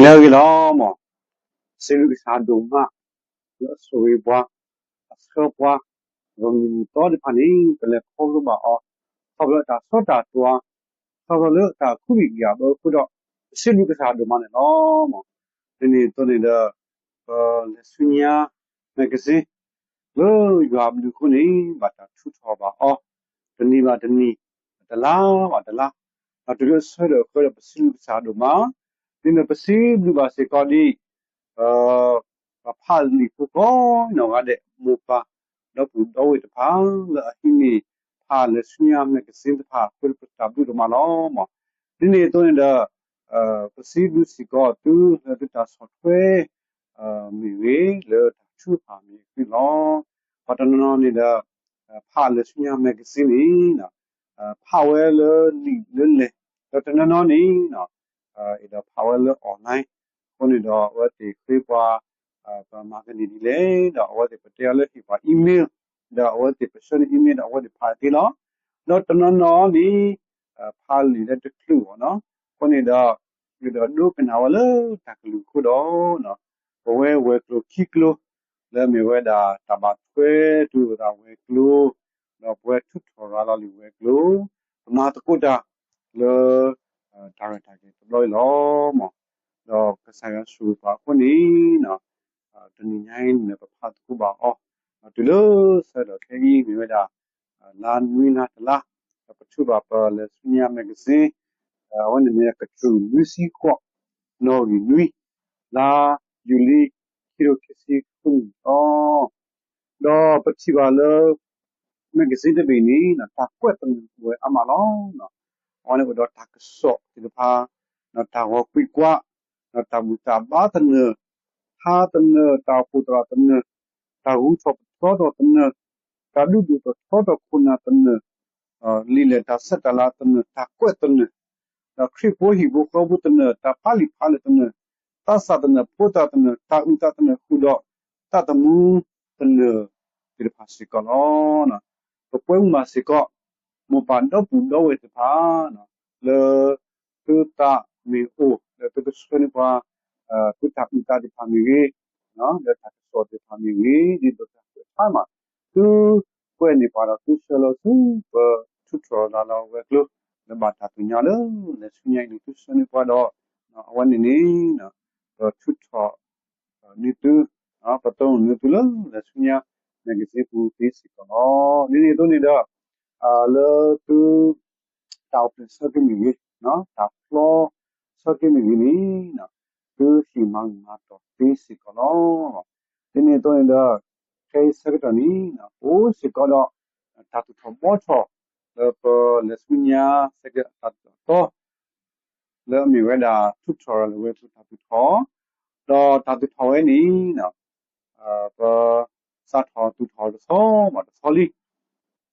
နံၤလၢအဂ့ၤလီၤမး, စံးဘျုးကစၢ်ဒိၣ်မး လၢအဆိၣ်ဂ့ၤပှၤ, အဆှၢပှၤ, ဒီးမုၢ်နံၤသီသ့ၣ်တဖၣ်န့ၣ် ပလဲၤခီဖျိဘၣ်အီၤ, ခီဖျိလၢအတၢ်ဆီတၢ်တွၤ, ခီဖျိလၢအတၢ်ကူဘံၣ်ကယၢ်ဘၢအဃိဒီး ပစံးဘျုးကစၢ်ဒိၣ်မးန့ၣ်လီၤမး. ဒ်န့ၣ်အသိးန့ၣ်ဒီး ပလဲၤဆူညါ magazine လၢယွၤအဘျုးအဃိန့ၣ် ဘၣ်တၢ်ထုးထီၣ်ဘၣ်အီၤ တနံၤဘၣ်တနံၤ, တလါဘၣ်တလါ, ဒီးတုၤလၢအဆၢဒီးအဃၢဒီး ပစံးဘျုးကစၢ်ဒိၣ်မး. ဒ်န့ၣ်ပစံးဘျုးဘၣ်စ့ၢ်ကီးဒ် ပဖးလံာ်ဖိကိးနီၢ်ဂၤဒဲး မိၢ်ပၢ်ဒီပုၢ်ဒီဝဲၢ်တဖၣ် လၢအဟံးန့ၢ်ဖးလဲၤဆူညါ magazine တဖၣ်အဃိ ပတၢ်ဘျုးဒိၣ်မးလီၤမး. ဒ်န့ၣ်အသိးန့ၣ်ဒီး ပစံးဘျုးစ့ၢ်ကီးသုလၢသုတၢ်ဆီၣ်ထွဲ မ့ၢ်ဂ့ၤ လၢတၢ်ထုကဖၣ်မ့ၢ်ဂ့ၤလီၤ. ပှၤတနီၤနီၤန့ၣ်ဒီး ဖးလဲၤဆူညါ magazine န့ၣ် ဖးဝဲလၢလံာ်လၢလဲၢ်, ဒီးတနီၤနီၤန့ၣ် အဲၣ်ဒိးဖးဝဲလၢ online အဃိန့ၣ်ဒီး အဝဲသ့ၣ်ဃ့ပှၤ ပမၤကန့ၢ်ဒ်လဲၣ်, ဒီးအဝဲသ့ၣ်ပတဲအီၤလၢဟ့ၣ်ပှၤ email, ဒီးအဝဲသ့ၣ်ပဆှၢန့ၢ် email ဒီးအဝဲသ့ၣ်ဖးသ့လီၤ. ဒီးတနီၤနီၤန့ၣ် ဖးလံာ်လၢတချုးအီၤနီၤ, အဃိန့ၣ်ဒီး အဲၣ်ဒိးဒိကနၣ်ဝဲလၢတၢ်ကလုၢ်အဃိဒီး ပဝဲဝဲၤကျိၤခံကျိၤ လၢမ့ၢ်ဝဲဒၣ်တၢ်ဘၣ်ထွဲတုၤဝဲဒၣ်ဝဲၤကျိၤ, ဒီးပဝဲထုးထီၣ်ရၤလီၤလံာ်ဝဲၤကျိၤ, ပမၤသကိးတၢ်လၢ တၢ်ရဲၣ်တၢ်ကျဲၤတဘျီအံၤလီၤမး. ဒီးကစၢ်ယွၤဆိၣ်ဂ့ၤပှၤအဃိန့ၣ် တနံၤညါအံၤန့ၣ် ပဖးသကိးဘၣ်အီၤ, တုၤလၢဆၢဒီးခဲအံၤမ့ၢ်ဝဲဒၣ် လါနွံလါတလါ, ဒီးပထုးဘၣ်ပလဲၤဆူညါ magazine, အဝဲန့ၣ်မ့ၢ်ကတြူၢ်နွံဆံဃိး နီၣ်ဂံၢ်နွံ, လါယူၤလံ ခံကထိခံဆံဃုနံၣ်လီၤ. ဒီးပထံၣ်ဘၣ်လၢ magazine တဘ့ၣ်န့ၣ် တၢ်ကွဲးသနၢၣ်အိၣ်ဝဲအါမးလီၤ. အဝဲန့ၣ်အိၣ်ဒီးတၢ်ကစီၣ်သ့ၣ်တဖၣ်, တၢ်ဂီၤကွံာ်ကွၢ်, တၢ်ဘူၣ်တၢ်ဘါသနၢၣ်, ထါသနၢၣ်, တၢ်အိၣ်ဖှိၣ်သရၣ်သနၢၣ်, တၢ်ဂုၤထီၣ်ပသီထီၣ်သနၢၣ်, တၢ်ဒုးဒိၣ်ထီၣ်ထီထီၣ်ခိၣ်နၢ်သနၢၣ်, လံာ်လဲၢ်တၢ်ဆဲးတၢ်လၤသနၢၣ်, တၢ်ကွဲးသနၢၣ်, ဒီးခရံာ်ဖိဟံၣ်ဖိဃီဖိသနၢၣ်, တၢ်ဖးလံာ်ဖးလဲၢ်သနၢၣ်, သးစၢ်သနၢၣ်, ဖိသၣ်သနၢၣ်, တၢ်အုၣ်သးသနၢၣ်ဃုာ်ဒီး သးသမူသနၢၣ်သ့ၣ်တဖၣ်စ့ၢ်ကီးလီၤ. ပကွဲမုာ်ဘၣ်စ့ၢ်ကီး မိၢ်ပၢ်ဒီပုၢ်ဒီဝဲၢ်သ့ၣ်တဖၣ် လၢ သုသးမ့ၢ်အိၣ် လၢသုကဆှၢန့ၢ်ပှၤ သုတၢ်အုၣ်သးသ့ၣ်တဖၣ်မ့ၢ်ဂ့ၤ, လၢတၢ်ကစီၣ်သ့ၣ်တဖၣ်မ့ၢ်ဂ့ၤ, ဒ်သိးတၢ်ကွဲးဖးမး သုကွဲးန့ၢ်ပှၤဒီးသုဆှၢလီၤဆူ ပထုးထီၣ်ရၤလီၤဝဲၤကျိၤ လၢဘၣ်တၢ်သ့ၣ်ညါလၢ လဲၤဆူညါအံၤန့ၣ် သုဆှၢန့ၢ်ပှၤဒီး အဝဲန့ၣ်န့ၣ် ပထုးထီၣ် န့ၢ်သု, ပသ့န့ၢ်သုလၢလဲၤဆူညါ magazine ပူၤသ့စ့ၢ်ကီးလီၤ. ဒ်န့ၣ်အသိးန့ၣ်ဒီး လၢသု တၢ်အိၣ်ဖျဲၣ်ဆၢက့ၤမ့ၢ်ဂ့ၤ, တၢ်ဖျီဆၢက့ၤမ့ၢ်ဂ့ၤန့ၣ် သုဟ့ၣ်မၤဂ့ၤမၤတီၤသ့စ့ၢ်ကီးလီၤ. ဒ်န့ၣ်အသိးန့ၣ်ဒီး ခဲအံၤဆၢကတီၢ်န့ၣ် ပအိၣ်စ့ၢ်ကီးဒီး တၢ်သူၣ်ထီၣ်ဘှီထီၣ် လၢပလဲၤဆူညါ ဆၢကတီၢ်အသီ လၢအမ့ၢ်ဝဲဒၣ် ထုးထီၣ်ရၤလီၤဝဲၤကျိၤတၢ်သူၣ်ထီၣ်, ဒီးတၢ်သူၣ်ထီၣ်ဝဲန့ၣ် ပစးထီၣ်သူၣ်ထီၣ်တဆီဘၣ်တဆီလံ.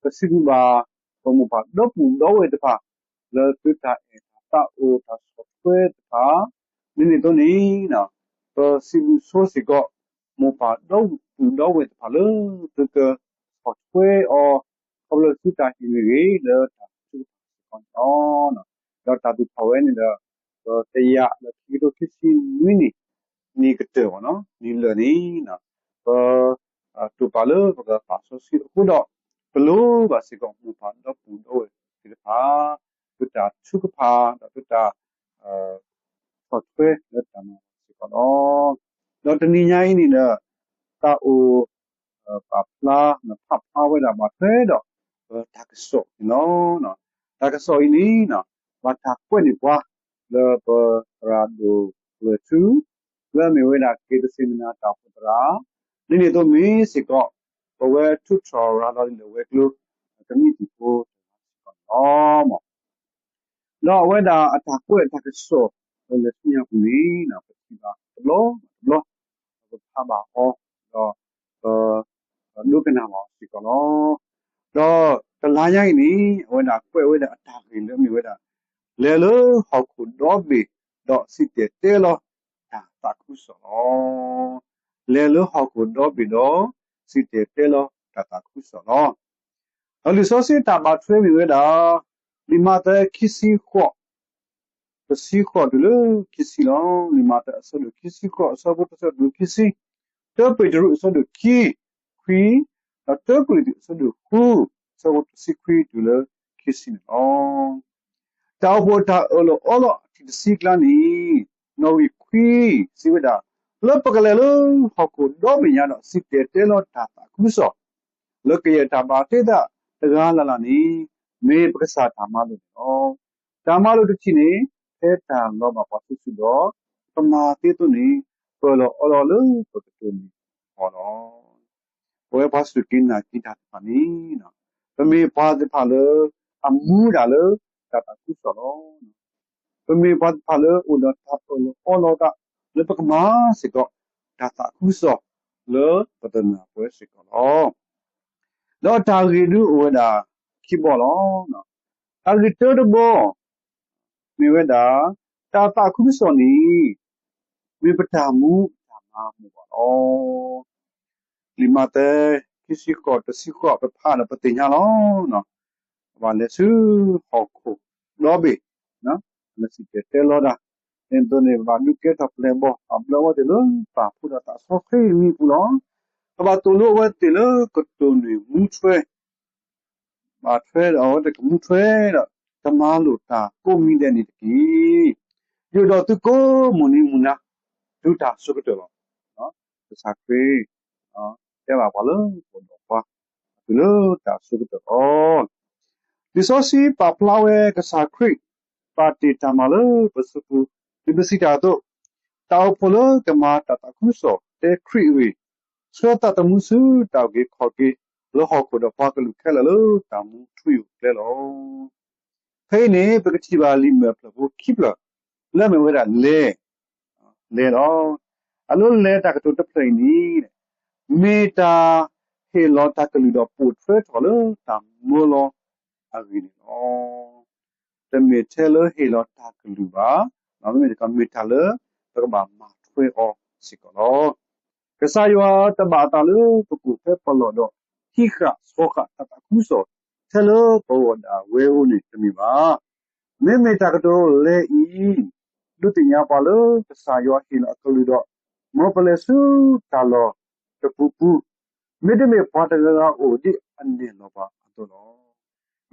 ပစံးဘျုးဘၣ် ပမိၢ်ပၢ်ဒီပုၢ်ဒီဝဲၢ်တဖၣ် လၢသုတၢ်အဲၣ်တၢ်သးအိၣ်တၢ်ဆီၣ်ထွဲတဖၣ်, ဒ်န့ၣ်အသိးန့ၣ် ပစံးဘျုးဆိစ့ၢ်ကီး မိၢ်ပၢ်ဒီပုၢ်ဒီဝဲၢ်တဖၣ်လၢ သုကဆီၣ်ထွဲအီၤ ခီဖျိသုတၢ်ဟ့ၣ်မ့ၢ်ဂ့ၤ လၢတၢ်ထုကဖၣ်စ့ၢ်ကီးန့ၣ်လီၤ. ဒီးတၢ်သူၣ်ထီၣ်ဝဲန့ၣ်ဒီး ပတကယၤဒီးခံကထိခံဆံနွံနံၣ် နံၣ်ကတၢၢ်ဘၣ်နီၤ နံၣ်လၢာ်န့ၣ် ပ တိာ်ပာ်လၢပကပာ်စီဆှံအဃိဒီး ပလိၣ်ဘၣ်စ့ၢ်ကီးမိၢ်ပၢ်ဒီပုၢ်ဒီဝဲၢ်သ့ၣ်တဖၣ် သုတၢ်ထုကဖၣ် ဒီးသုတၢ် ဆီၣ်ထွဲလၢတၢ်မၤစ့ၢ်ကီးလီၤ. ဒီးတနံၤညါအံၤန့ၣ်ဒီး တၢ်အိၣ် ပာ်ဖျါ ဖးဖျါဝဲဒၣ်ဘၣ်ထွဲဒီး ပတၢ်ကစီၣ်န့ၣ်လီၤ. တၢ်ကစီၣ်အံၤန့ၣ် ဘၣ်တၢ်ကွဲးန့ၢ်ပှၤ လၢပသရၣ်ဒိၣ်ကျၢၤထူ လၢအမ့ၢ်ဝဲဒၣ် က့ၤတဆ့ၣ်မနၤတၢ်အိၣ်ဖှိၣ်သရၣ်, ဒ်န့ၣ်အသိးမ့ၢ်စ့ၢ်ကီး ပဝဲထုးထီၣ်ရၤလီၤလံာ်ဝဲၤကျိၤ ကမံးတံာ်ဖိတဂၤစ့ၢ်ကီးန့ၣ်လီၤ. ဒီးအဝဲဒၣ်အတၢ်ကွဲးတၢ်ကစီၣ် လၢလဲၤဆူညါပူၤန့ၣ် ပထံၣ်ဘၣ်တဘျီဘၣ်တဘျီ ပဖးဘၣ်အီၤ ဒီးပ ဒိကနၣ်ဘၣ်အီၤစ့ၢ်ကီးလီၤ. ဒီးတလါညါအံၤန့ၣ် အဝဲဒၣ်ကွဲးဝဲဒၣ်အတၢ်ဂ့ၢ်လၢအမ့ၢ်ဝဲဒၣ် လဲၤလၢဟီၣ်ခိၣ်ဒီဘ့ၣ် ဒီးစံၣ်တဲၤတဲလီၤတၢ်သးခုကစီၣ်လီၤ. လဲၤလၢဟီၣ်ခိၣ်ဒီဘ့ၣ်ဒီး စံၣ်တဲၤတဲလီၤတၢ်သးခုကစီၣ်လီၤ. ဒီးလံာ်စီဆှံတၢ်ဘၣ်ထွဲမ့ၢ်ဝဲဒၣ် လံာ်မးသဲခံဆံဃိး အ တဆံဃိးတုၤလၢခံဆံလီၤ. လံာ်မၤတၢၤအဆၢဒိၣ်ခံဆံဃိး အဆၢဖိတဆၢတုၤခံဆံ, တၢပ့းတရူးအဆၢဒိၣ်ခံ ခွံ, ဒီးတၢကရံၣ်သူးအဆၢဒိၣ်ဃု အဆၢဖိတဆံခွံတုၤလၢခံဆံန့ၣ်လီၤ. တၢ်အိၣ်ဖှိၣ်တၢ်အၢၣ်လီၤအီလီၤအထံၣ်တဆံကျါန့ၣ် နီၣ်ဂံၢ်ခွံ စံးဝဲဒၣ်, လၢပကလဲၤလၢဟီၣ်ခိၣ်ဒီဘ့ၣ်ညါဒီး စံၣ်တဲၤတဲလီၤတၢ်သးခုကစီၣ် လၢကယဲၢ်တၢ်ဘၣ်တ့သးတဂၤလၢ်လၢ်န့ၣ် မ့ၢ်ပကစၢ်တၢ်မၤလိာ်န့ၣ်လီၤ. တၢ်မၤလိာ်တထံၣ်န့ၣ် ဖဲတၢ်လီၤဘၣ်ပှၤစုာ်စုာ်ဒီး ပမၤသ့အသိးန့ၣ် ပအၢၣ်လီၤအီလီၤလၢပကတိၢ်န့ၢ်အီၤလီၤ. ပဝဲပှၤစူၢ်က့ၤနာ်က့ၤတၢ်တဖၣ်န့ၣ် ပမ့ၢ်ပှၤသ့ၣ်တဖၣ်လၢ အမူဒၣ်လၢတၢ်သးခုကစီၣ်လီၤ. ပမ့ၢ်ပှၤသ့ၣ်တဖၣ်လၢအိၣ်ဒီးတၢ်အၢၣ်လီၤအီလီၤသး လၢပကမၤစ့ၢ်ကီး တၢ်သးခုကစီၣ်လၢပသနၢ်ပၢၢ်စ့ၢ်ကီးလီၤ. ဒီးတၢ်ဂ့ၢ်ဒုးအိၣ်ဝဲဒၣ်ခံဘီလီၤ. အဂ့ၢ်တၢတဘီ မ့ၢ်ဝဲဒၣ် တၢ်သးခုကစီၣ်န့ၣ် မ့ၢ်ပတၢ်မူတၢ်မၤမိၢ်ပှၢ်လီၤ. လံာ်မးသဲ ခံဆံဃိး တဆံဃိး ပဖးဒီးပသ့ၣ်ညါလီၤ. ပဘၣ်လဲၤဆူဟီၣ်ခိၣ်ဒီဘ့ၣ် လဲၤစံၣ်တဲၤတဲလီၤတၢ်, ဒ်သိးန့ၣ် ပဘၣ်ဒုးကဲထီၣ်ပျဲၢ်ဘီၣ် ပဘၣ်ဘျၢအဝဲသ့ၣ်လၢပာ်ဖှိၣ်ဒီးသးစီဆှံမံၤပူၤလီၤ. ပဘၣ်သိၣ်လိအဝဲသ့ၣ်လၢကတိၢ်နီၣ်မူထွဲ ဘၣ်ထွဲဒီးအဝဲသ့ၣ်ကမူထွဲဒီး ကမၤလိာ်တၢ်ကိးမံၤဒဲးန့ၣ်တက့ၢ်. ယိၣ်ဒီးသုကိးမုၢ်နံၤမုၢ်နၤ တုၤတၢ်အစိၤကတၢၢ်လီၤ. ကစၢ်ခရံာ် တဲဘၣ်ပှၤလၢပှၤဒီးပှၤ တုၤလၢတၢ်အစိၤကတၢၢ်လီၤ. လံာ်စီဆှံပာ်ဖျါဝဲကစၢ်ခရံာ် ပာ်တ့ၢ်တၢ်မၤလၢပစုပူၤ ဒ်ပစံးတၢ်အသိး, တၢ်အိၣ်ဖှိၣ်လၢကမၤတၢ်သးခုကစီၣ် တဲခရံာ်အဂ့ၢ်, ဆှၢသးသမူဆူတၢ်အုၣ်က့ၤခီၣ်က့ၤ လၢဟီၣ်ခိၣ်ဒီးပှၤကလုာ်ခဲလၢာ်လၢတၢ်မူထူယိာ်ကျဲလီၤ. ဖဲအံၤန့ၣ် ပကထံၣ်ဘၣ်လံာ်မဲာ်ဖျၢၣ်ဖိခံဖျၢၣ် လၢအမ့ၢ်ဝဲဒၣ်လဲၤ, လဲၤလီၤ. အလၢလဲၤတၢ်ကတိၤတဖျၢၣ်အံၤန့ၣ် မ့ၢ်တၢ်ဟ့ၣ်လီၤတၢ်ကလုၢ်ဒီးပိာ်ထွဲထီၣ်လၢတၢ်မၢလီၤအဂ့ၢ်န့ၣ်လီၤ. တမ့ၢ်ထဲလၢဟ့ၣ်လီၤတၢ်ကလုၢ်ဘၣ်, မ့မ့ၢ်တခီ မ့ၢ်တၢ်လၢပကဘၣ်မၤထွဲအီၤစ့ၢ်ကီးလီၤ. ကစၢ်ယွၤတဘၣ်အသးလၢပကအိၣ်ဖဲပလီၢ်ဒီး ဟံးဃာ်ဆီဃာ်တၢ်သးခုကစီၣ် ထဲလၢပဂီၢ်ဒၣ်ဝဲအဃိန့ၣ်တမ့ၢ်ဘၣ်. မ့မ့ၢ်တၢ်ကတိၤလဲၤအံၤ ဒုးသ့ၣ်ညါပှၤလၢကစၢ်ယွၤဟ့ၣ်လီၤအကလုၢ်ဒီး မ်ပလဲၤဆူတၢ်လီၢ်တပူၤပူၤ, မ့တမ့ၢ်ပှၤတဂၤဂၤအိၣ်ဒ်အနဲၣ်လီၤပှၤအသိးလီၤ.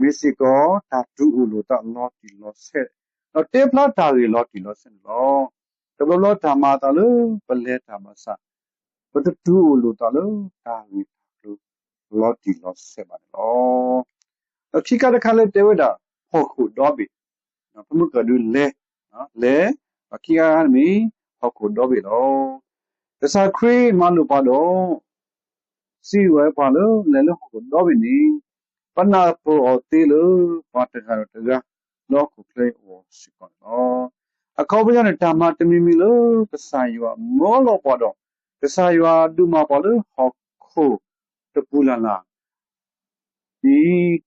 မ့ၢ်စ့ၢ်ကီးတၢ်တူၢ်အိၣ်လိာ်သးလီၤတံၢ်လီၤဆဲး, ဒီးတဲဖျါတၢ်ဂ့ၢ်လီၤတံၢ်လီၤဆဲးန့ၣ်လီၤ. တဘျီဘျီတၢ်မၤအသးလၢပလဲၤတၢ်ဘၣ်ဆၣ် ပတတူၢ်အိၣ်လိာ်သးလၢတၢ်ဂ့ၢ်တၢ်ကျိၤလီၤတံၢ်လီၤဆဲးဘၣ်န့ၣ်လီၤ. ဒီးခံခါတခါလၢတဲဝဲဒၣ် ဟီၣ်ခိၣ်ဒီဘ့ၣ်, ပမ့ၢ်ကဒုးလဲၤ, လဲၤ, ဒီးခံခါတခါမ့ၢ် ဟီၣ်ခိၣ်ဒီဘ့ၣ်လီၤ. ကစၢ်ခရံာ်မၤလိာ်ပှၤဒီး စံးဝဲပှၤလၢလဲၤလၢဟီၣ်ခိၣ်ဒီဘ့ၣ်န့ၣ် ပနၢ်ပၢၢ်အီၤသ့လၢ ပှၤတဂၤဒီးတဂၤ လၢဟီၣ်ခိၣ်ချၢအဂီၢ်စ့ၢ်ကီးန့ၣ်လီၤ. အခီပညီန့ၣ် တၢ်မၤတမံၤမံၤလၢကစၢ်ယွၤမၢလီၤပှၤဒီး ကစၢ်ယွၤဒုးမၤပှၤလၢဟီၣ်ခိၣ်တပူၤလၢ်လၢ် အံၤ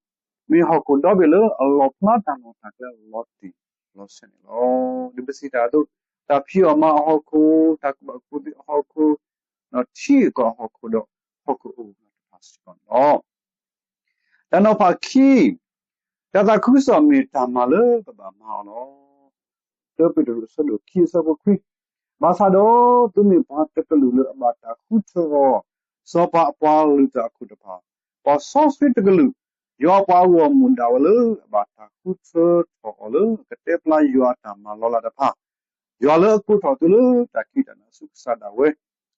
မ့ၢ်ဟီၣ်ခိၣ်ဒီဘ့ၣ်လၢအလီၤဖျါတၢ်လီၤတၢ်ကျဲလီၤတံၢ်လီၤဆဲးန့ၣ်လီၤ. ဒ်ပစံးတၢ်အသိး တၢ်ဖံးအီၣ်မၤအီၣ်ဟီၣ်ခိၣ်, တၢ်ကူၣ်ဘၣ်ကူၣ်သ့အဟီၣ်ခိၣ်, ဒီးထံဂုၤကီၢ်ဂၤအဟီၣ်ခိၣ်ဒီး ဟီၣ်ခိၣ်အဂီၢ်တဖၣ်စ့ၢ်ကီးန့ၣ်လီၤ. တၢ်နီၤဖးခံ, တၢ်သးခုကစီၣ်မ့ၢ်တၢ်မၤလၢပဘၣ်မၤအီၤလီၤ. တၢပ့းတရူးအဆၢဒိၣ်ခံအဆၢဖိခွံ, ဘၣ်ဆၣ်ဒီး သုမ့ၢ်ပှၤတကလုာ်လၢအဘၣ်တၢ်ဃုထၢအီၤ, စီၤပၤအပှၤလုၢ်တၢ်အခိၣ်တဖၣ်, ပှၤစီဆှံတကလုာ်, ယွၤအပှၤဂီၢ်မုၢ်ဒၣ်ဝဲလၢအဘၣ်တၢ်ဃုထၢထီၣ်အီၤလၢ ကတဲဖျါယွၤအတၢ်မၤလီၤလးတဖၣ်, ယွၤလၢအကိးထီၣ်သုလၢတၢ်ခံးတၢ်နၤဆူကစၢ်ဒၣ်ဝဲ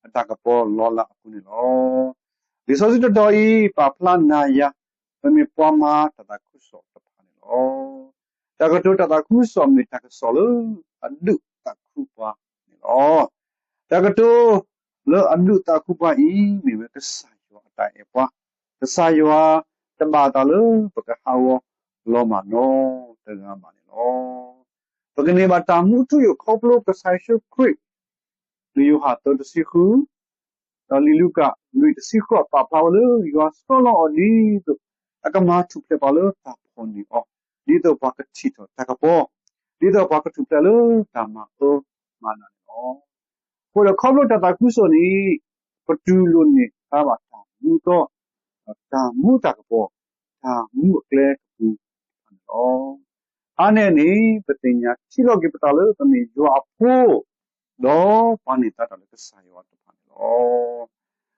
အတၢ်ကပီၤလီၤလးအပူၤန့ၣ်လီၤ. လံာ်စီဆှံတတီၤအံၤ ပာ်ဖျါနၤယၤ ပမ့ၢ်ပှၤမၤတၢ်သးခုကစီၣ်တဖၣ်န့ၣ်လီၤ. တၢ်ကတိၤတၢ်သးခုကစီၣ်မ့ၢ်တၢ်ကစီၣ်လၢအဒုးသးခုပှၤန့ၣ်လီၤ. တၢ်ကတိၤလၢအဒုးသးခုပှၤအံၤ မ့ၢ်ဝဲကစၢ်ယွၤအတၢ်အဲၣ်ပှၤ, ကစၢ်ယွၤတဘၣ်အသးလၢပကဟးဂီၤလီၤမၢ်နီတဂၤဘၣ်န့ၣ်လီၤ. ပကန့ၢ်ဘၣ်တၢ်မူထူယိာ်ခီဖျိကစၢ်ယ့ၣ်ၡူးခရံာ် လံာ်ယိၤဟၣ်သၢတဆံဃု, ဒီးလံာ်လူၤကၣ်လွံၢ်တဆံဃိး ပာ်ဖျါဝဲလၢ ယွၤဆီလီၤအီၤဒ်သိး အကမၤထူၣ်ဖျဲးပှၤလၢတၢ်ဖီၣ်န့ၢ်အီၤ, ဒ်သိးပှၤကထံၣ်ထီၣ်တၢ်ကပီၤ, ဒ်သိးပှၤကထူၣ်ဖျဲးလၢတၢ်မၤအၢမၤနးန့ၣ်လီၤ. အဃိဒီးခီဖျိတၢ်သးခုကစီၣ်န့ၣ် ပတူၢ်လိာ်န့ၢ်သါဘၣ်တၢ်မူအသီ, ဒီးတၢ်မူတၢ်ကပီၤ, တၢ်မူအကျဲကပူၤတဖၣ်န့ၣ်လီၤ. အါန့ၢ်န့ၣ် ပသ့ၣ်ညါထံလီၤက့ၤပသးလၢပမ့ၢ်ယွၤအဖိ, ဒီးပှၤန့ၢ်သါတၢ်လၢကစၢ်ယွၤတဖၣ်န့ၣ်လီ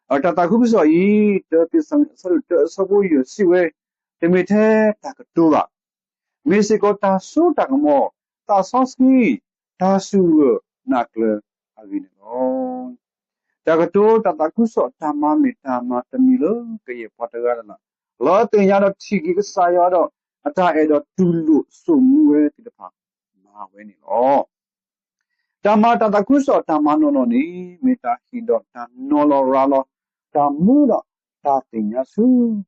ၤ. တၢ်သးခုကစီၣ်အံၤ တၢသ့းစၤလနံ အဆၢဒိၣ်တၢ အဆၢဖိယဲၢ် စံးဝဲ, တမ့ၢ်ထဲတၢ်ကတိၤဘၣ်, မ့ၢ်စ့ၢ်ကီးတၢ်စိတၢ်ကမီၤ, သးစီဆှံ, တၢ်စုၣ်ဂၢၢ်နာ်ကျၢၤအဂ့ၢ်န့ၣ်လီၤ. တၢ်ကတိၤတၢ်သးခုကစီၣ်တၢ်မၤမ့ၢ်တၢ်မၤတမံၤလၢကယဲၢ်ပှၤတဂၤလၢ်လၢ် လၢအသ့ၣ်ညါဒီးထံၣ်က့ၤကစၢ်ယွၤဒီး အတၢ်အဲၣ်ဒိးတူၢ်လိာ်ဆိၣ်မူဝဲသ့ၣ်တဖၣ် မၤဝဲန့ၣ်လီၤ. တၢ်မၤတၢ်သးခုကစီၣ်တၢ်မၤနီၢ်နီၢ်န့ၣ် မ့ၢ်တၢ်ဟ့ၣ်ဒီးတၢ်နီၤလီၤရၤလီၤ တၢ်မူဒီးတၢ်သ့ၣ်ညါဆူ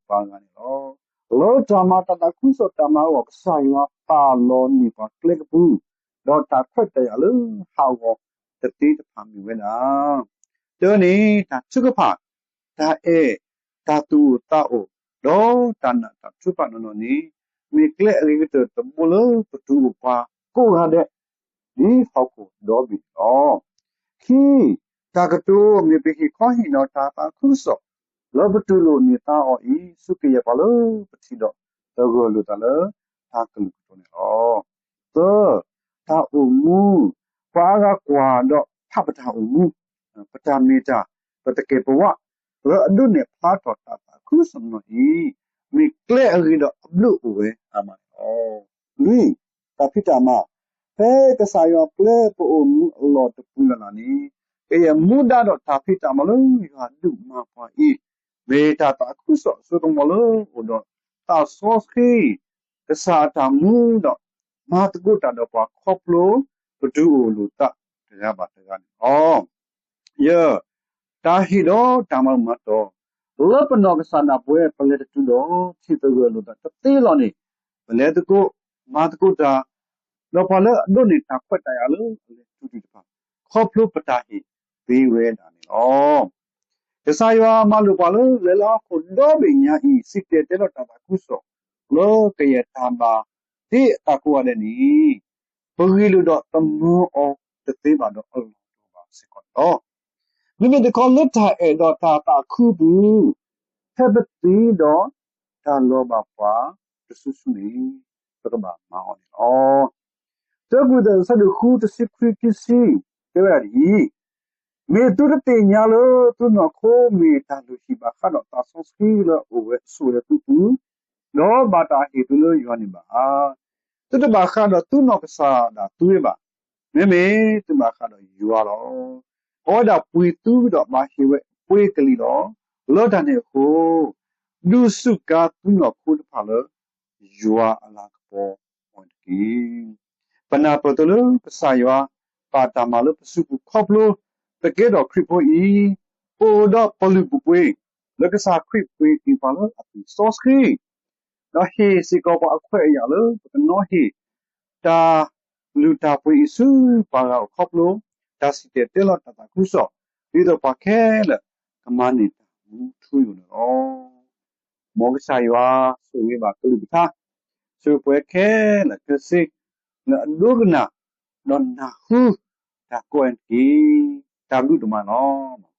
ပှၤဂၤန့ၣ်လီၤ. လၢတၢ်မၤတၢ်သးခုကစီၣ်တၢ်မၤအဂီၢ် ကစၢ်ယွၤပာ်လီၤန့ၢ်ပှၤကျဲကပူၤ ဒီးတၢ်ခွဲးတၢ်ယာ်လၢဟးဂီၤတသ့တဖၣ်မ့ၢ်ဝဲဒၣ် တၢန့ၣ် တၢ်ထုကဖၣ်, တၢ်အဲၣ်, တၢ်သူၣ်အိၣ်သးအိၣ်, ဒီးတၢ်နာ်တၢ်ထုကဖၣ်နီၢ်နီၢ်န့ၣ် မ့ၢ်ကျဲအဂ့ၤကတၢၢ်တဘိလၢပတုၤအိၣ်ပှၤကိးဂၤဒဲး ဒ်ဟီၣ်ခိၣ်ဒီဘ့ၣ်န့ၣ်လီၤ. ခံ, တၢ်ကတိၤမ့ၢ်ပဟ့ၣ်ခီဟ့ၣ်နီၤတၢ်သးခုကစီၣ် လၢပတူၢ်လိာ်န့ၢ်သါအီၤအံၤ ဆူကယဲၢ်ပှၤလၢပထံၣ်ဒီးသဂၢၢ်လိာ်သးလၢတၢ်ကလုၢ်ကထါန့ၣ်လီၤ. သၢ, တၢ်အိၣ်မူ, ပှၤအါဂၤကွၢ်ဒီးဖးပတၢ်အိၣ်မူ, ပတၢ်မ့ၢ်တၢ်, ပသကဲးပဝး, လၢအဒိးန့ၢ်ဖျါထီၣ်တၢ်သးခုကစီၣ်နီၢ်နီၢ်အံၤ မ့ၢ်ကျဲအဂ့ၤဒီးအဘျုးအိၣ်ဝဲအါမးန့ၣ်လီၤ. လွံၢ်, တၢ်ဖံးတၢ်မၤ, ဖဲကစၢ်ယွၤပျဲပအိၣ်မူအလီၢ်တပူၤလၢ်လၢ်န့ၣ် ကယဲၢ်မူဒါဒီးတၢ်ဖံးတၢ်မၤလၢယွၤဒုးမၤပှၤအံၤ မ့ၢ်တၢ်သးခုကစီၣ်အစိကမီၤလၢအိၣ်ဒီးသးစီဆှံ ကစၢ်အတၢ်မူဒီး မၤသကိးတၢ်ဒီးပှၤခီဖျိ ပဒုးအိၣ်လိာ်သးတဂၤဘၣ်တဂၤန့ၣ်လီၤ. ယဲၢ်, တၢ်ဟ့ၣ်ဒီးတၢ်မၤမၤတီၤ, လၢပနီၢ်ကစၢ်ဒၣ်ပဝဲပလဲၤတတုၤဒီးထံၣ်သဂၢၢ်လိာ်သးတသ့လီၤန့ၣ် ပလဲၤသကိး, မၤသကိးတၢ် ဒီးပှၤလၢအဒိးန့ၢ်တၢ်ခွဲးတၢ်ယာ်လၢအလဲၤတုၤသ့ၣ်တဖၣ် ခီဖျိပတၢ်ဟ့ၣ်သ့ဝဲဒၣ်န့ၣ်လီၤ. ကစၢ်ယွၤမၤလိာ်ပှၤလၢလဲၤလၢဟီၣ်ခိၣ်ဒီဘ့ၣ်ညါအံၤ စံၣ်တဲၤတဲလီၤတၢ်သးခုကစီၣ် လၢကယဲၢ်တၢ်ဘၣ်သ့အသးကိးဂၤဒဲးန့ၣ် ပဂ့ၤလိာ်ဒီးသမၢအီၤတသ့ဘၣ်ဒီးအလီၢ်တအိၣ်ဘၣ်စ့ၢ်ကီးန့ၣ်လီၤ. မ့မ့ၢ်တခီလၢတၢ်အဲၣ်ဒီးတၢ်သးခုအပူၤ ဖဲပသံဒီးတၢ်လီၤဘၣ်ပှၤတစုစုန့ၣ် ပကဘၣ်မၤအီၤန့ၣ်လီၤ. တၢကူၣ်သဲး အဆၢဒိၣ်ဃု တဆံခွံ ခံဆံ တဲဝဲဒၣ်ဒ်အံၤ, မ့ၢ်သုတသ့ၣ်ညါလၢသုနီၢ်ခိမ့ၢ်တၢ်လုၢ်ဟံၣ်ဘၣ်ဃးဒီးသးစီဆှံလၢအအိၣ်ဝဲဆိးဝဲလၢသုပူၤ, ဒီးဘၣ်တၢ်ဟ့ၣ်သုလၢယွၤန့ၣ်ဘၣ်ဧါ. သုတဘၣ်ဃးဒီးသုနီၢ်ကစၢ်ဒၣ်သုဝဲဘၣ်, မ့မ့ၢ်သုဘၣ်ဃးဒီးယွၤလီၤ. အဝဲဒၣ်ပှ့ၤသုဒီးဘၣ်ဟ့ၣ်ဝဲပှ့ၤကလံၤလီၤ. လၢတၢ်န့ၣ်အဃိ, ဒုးစူးကါသုနီၢ်ခိတဖၣ်လၢယွၤအလၤကပီၤအဂီၢ်တက့ၢ်. ပနၢ်ပၢၢ်သုလၢကစၢ်ယွၤပာ်တၢ်မၤလၢပစုပူၤခီဖျိ ပကဲထီၣ်ခရံာ်ဖိအံၤ, အိၣ်ဒီးပလုၢ်ပပှ့ၤ လၢကစၢ်ခရံာ်ပှ့ၤက့ၤပှၤလၢအသွံၣ်စီဆှံ ဒီးဟ့ၣ်စ့ၢ်ကီးပှၤအခွဲးအယာ်လၢပကနီၤဟ့ၣ် တၢ်လုၢ်တၢ်ပှ့ၤအံၤဆူပှၤဂၤအအိၣ်ခီဖျိ တၢ်စံၣ်တဲၤတဲလီၤတၢ်သးခုကစီၣ် ဒ်သိးပှၤခဲလၢာ်ကမၤန့ၢ်တၢ်မူထူယိာ်န့ၣ်လီၤ. မ်ကစၢ်ယွၤဆိၣ်ဂ့ၤဘၣ်ကလုၢ်ကထါ, ဆိၣ်ဂ့ၤပှၤခဲလၢာ်ခဲဆ့ လၢအဒိကနၣ် ဒီးနၢ်ဟူတၢ်ကိးအံၤတက့ၢ်. တၢ်ဘျုးဒိၣ်မးလီၤ.